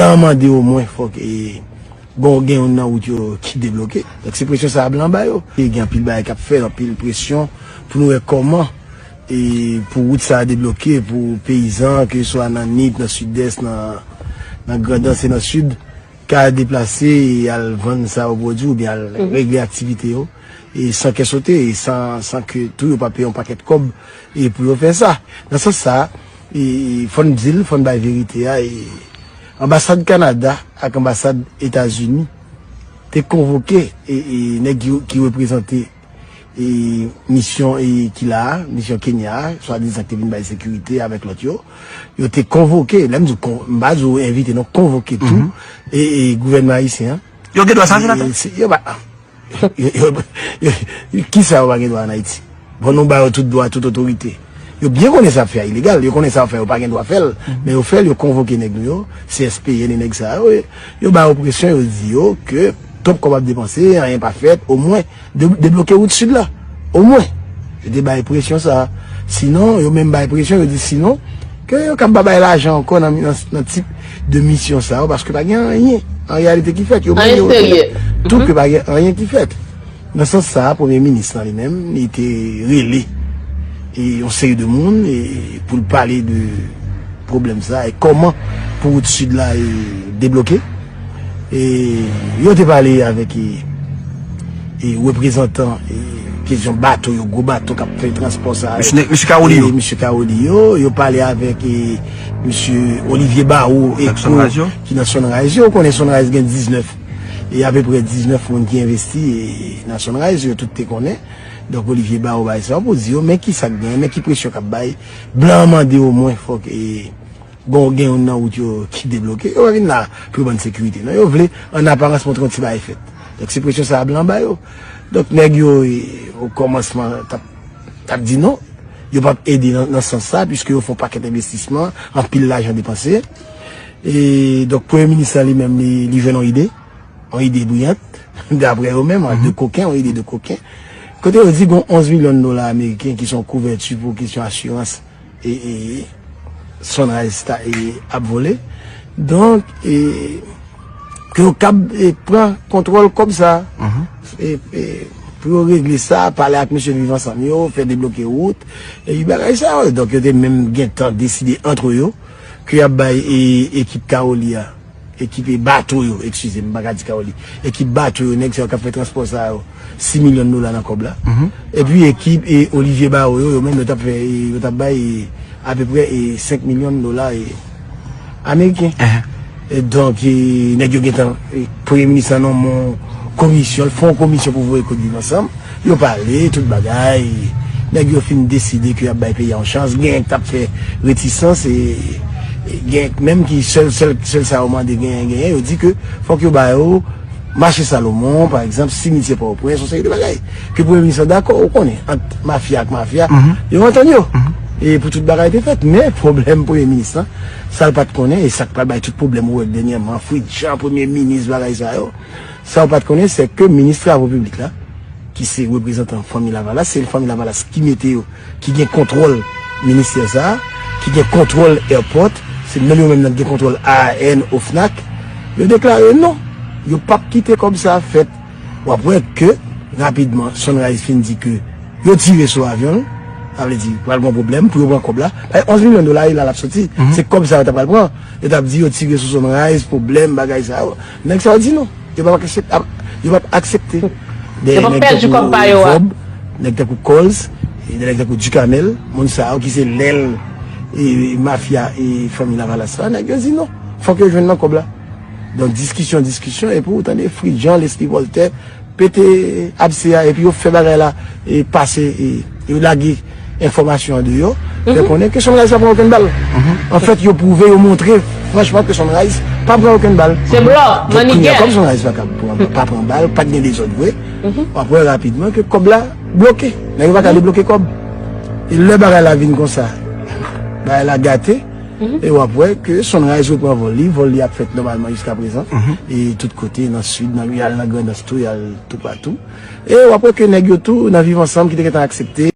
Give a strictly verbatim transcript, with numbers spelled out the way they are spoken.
An mande omwen fòk e, gon, gen youn nan wout yo ki debloke. Donk se presyon sa a blan ba yo. E gen anpil bagay k ap fèt, anpil presyon pou nou wè kòman e pou wout sa a debloke pou peyizan, ke swa nan Nip, nan Sidès, nan, nan Grandans e nan Sid, ka deplase e al vann sa yo pwodui oubyen al regle aktivite yo e san kè sote e san, san ke tou yo pa peye yon pakèt kòb e pou yo fè sa. Nan sans sa a, e, e, fò n di l, fò n bay verite a, e, anbasad Kanada ak anbasad Etazini te konvoke e, e, nèg ki, ki reprezante e, misyon e, ki la a, misyon Kenya a, swadizan ki te vin bay sekirite avèk lòt yo, yo te konvoke, lè m di w kon, m pa di w envite non, konvoke tou e, e, gouvènman ayisyen an. Yo gen dwa sa, senatè? E, se, yo pa, yo, yo, yo, yo, kisa yo pa gen dwa an Ayiti? Bon, nou ba yo tout dwa, tout otorite. Yo byen konnen sa y ap fè a ilegal, yo konnen sa y ap fè, yo pa gen dwa fè l, men yo fè l, yo konvoke nèg nou yo, C S P N e nèg sa yo, yo ba yo presyon, yo di yo ke twòp kòb ap depanse, anyen pa fèt, omwen, de, debloke wout Sid la. Omwen, yo te bay presyon sa a. Sinon, yo menm bay presyon, yo di sinon, ke yo kab pa bay lajan ankò nan, nan, nan tip de misyon sa yo, paske pa gen anyen, an reyalite, ki fèt. Yo menm, yo rekonèt tou ke pa gen anyen ki fèt. Nan sans sa a, premye minis lan li menm, li te rele e yon seri de moun e pou l pale de pwoblèm sa a e kòman pou wout Sid la e debloke. E yo te pale avèk e, e reprezantan e kesyon bato yo, gwo bato k ap fè transpò sa a. Mesye, mesye Caroli yo. E mesye Caroli yo, yo pale avèk e mesye Olivier Barreau e ki nan Sunrise yo. Ou konnen Sunrise gen diznèf e apeprè diznèf moun ki envesti e nan Sunrise, yo tout te konnen. Donk Olivier Barreau bay sa pou di yo, men ki sa k genyen, men ki presyon k ap bay. Blan an mande omwen fòk e, gon, gen youn nan wout yo ki debloke. Yo pa vin la pou yo ban n sekirite non, yo vle an aparans montre yon ti bagay fèt. Donk se presyon sa a blan an ba yo. Donk nèg yo e, o kòmansman t ap, t ap di non, yo p ap ede nan, nan sans sa, piske yo fè yon pakèt envestisman, anpil lajan depanse. E donk premye minis lan li menm, li, li jwenn yon ide, yon ide briyant, daprè yo menm, an de koken, yon ide de koken. Kote yo di gon onz milyon dola ameriken ki se yon kouvèti pou kesyon asirans e, e Sunrise ta, e ap vole. Donk, e ke yo kab e pran kontwòl kòb sa a. E, e pou yo regle sa, pale ak mesye Viv Ansanm yo, fè debloke wout, e bagay sa yo. Donk yo te menm gentan deside antre yo ke y ap bay e, ekip Caroli a, ekip e bato yo, eskize m, m pa ka di Caroli, ekip bato yo, nèg sa yo k ap fè transpò sa yo, sis milyon dola nan kòb la. Epi ekip e Olivier Barreau yo, yo menm yo t ap fè, e, yo t ap bay e, apeprè e, senk milyon dola e, ameriken. E donk, e, nèg yo gentan, e, premye minis lan nonmen yon komisyon, l fè yon komisyon pou voye kout Viv Ansanm. Yo pale, tout bagay. Nèg yo fin deside ke y ap bay peyi a yon chans. Genyen k t ap fè retisans, e, e genyen menm ki sèl, sèl, sèl sa yo mande genyen, genyen. Yo di ke fòk yo ba yo mache Salomon, pa egzanp, simityè Pòtoprens, yon seri de bagay. Ke premye minis lan dakò, ou konnen, ant mafya ak mafya, yo antann yo. E pou tout bagay te fèt. Men pwoblèm premye minis lan, sa l pa t konnen, e sa k pral bay tout pwoblèm ou wè dènyèman, Fritz Jean, premye minis, bagay sa yo. Sa yo pa t konnen, se ke minis travo piblik la, ki se reprezantan fanmi Lavalas, se fanmi Lavalas ki mete yo, ki gen kontwòl ministè sa a, ki gen kontwòl airport, se menm yo menm nan ki gen kontwòl A A N, OFNAC, yo deklare non, yo p ap kite kòb sa a fèt. W ap wè ke rapidman Sunrise fin di ke yo tire sou avyon l, sa vle di pral gen pwoblèm pou yo pran kòb la. Paske onz milyon dola, e la l ap soti. Se kòb sa yo ta pral pran. Yo t ap di yo tire sou Sunrise, pwoblèm, bagay sa yo. Nèg sa yo di non. Yo p ap aksepte. Yo p ap aksepte. Yo p ap pèdi kòb pa yo a. Nèg tankou Coles, e nèg tankou Ducamel, moun sa yo ki se lèl e mafya e fanmi Lavalas la, nèg yo di non. Fòk yo jwenn nan kòb la. Donk diskisyon, diskisyon, epi ou tande Fritz Jean, Leslie Voltaire, pete abse a, epi yo fè bagay la e pase, e yo lage enfòmasyon an deyò, fè konnen ke Sunrise pa pran okenn bal. Anfèt, yo pwouve, yo montre franchman ke Sunrise pa pran okenn bal. Se blòf, mannigè. Kòm Sunrise pa ka pran, pa pran bal, pa t gen dezòd vre, w ap wè rapidman ke kòb la bloke. Nèg yo pa ka debloke kòb. E lè bagay la vin konsa, bagay la gate, e w ap wè ke Sunrise repran vòl li, vòl li ap fèt nòmalman jiska prezan. E tout kote, nan Sid, nan, y al nan Grandans tou, y al toupatou. E w ap wè ke nèg yo tou nan Viv Ansanm ki te gentan aksepte.